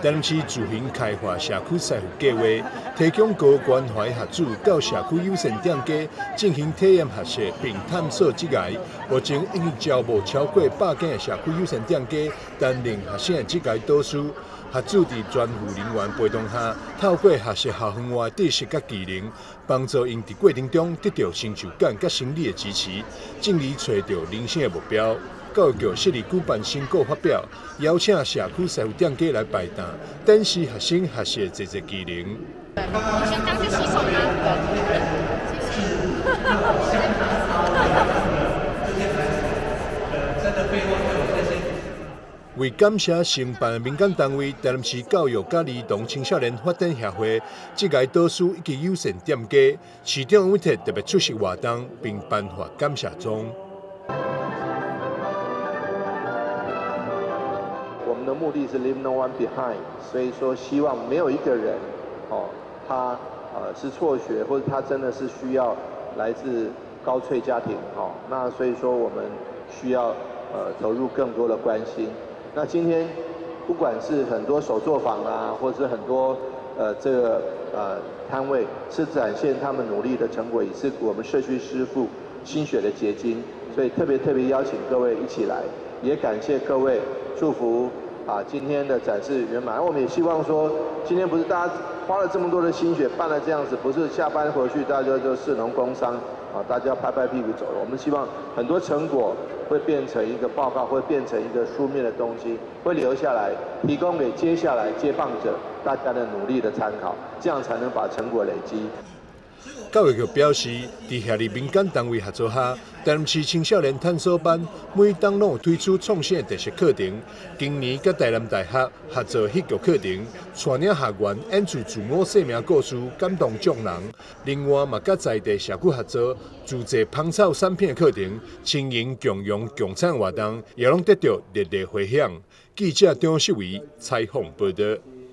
台南市自行開發社區師傅計畫，提供高關懷學子到社區友善店家進行體驗學習並探索職涯。目前已經招募超過100間的社區友善店家擔任學生的職涯導師。學子佇專輔人員陪同下，透過學習校園外知識佮技能，幫助𪜶佇過程中得到成就感佮心理的支持，進而揣著人生的目標。教育局適時舉辦成果發表，邀請社區師傅店家來擺檔，展示學生學習的濟濟技能。你先當去洗手嗎？謝謝。為感謝承辦的民間單位，台南市教育佮兒童青少年發展協會、職涯導師以及友善店家，市長委託特別出席活動，並頒發感謝狀。我們的目的是 leave no one behind，所以說希望沒有一個人，哦，他是輟學，或者他真的是需要來自高翠家庭，哦，那所以說我們需要投入更多的關心。那今天不管是很多手作坊啊，或者是很多這個攤位，是展現他們努力的成果，也是我們社區師傅心血的結晶。所以特別特別邀請各位一起來，也感謝各位祝福啊，今天的展示圓滿。我們也希望說，今天不是大家花了這麼多的心血辦了這樣子，不是下班回去大家就視同工傷啊，大家拍拍屁股走了。我們希望很多成果會變成一個報告，會變成一個書面的東西，會留下來，提供給接下來接棒者大家的努力的參考，這樣才能把成果累積。教育局表示，佇協力民間單位合作下，台南市青少年探索班每冬攏有推出創新的特色課程。今年佮台南大學合作戲劇課程，帶領學員演出自我生命故事，感動眾人。另外嘛，佮在地社區合作，自製芳草產品的課程，青銀共用共餐活動，也攏得到熱烈迴響。記者張世維採訪報導。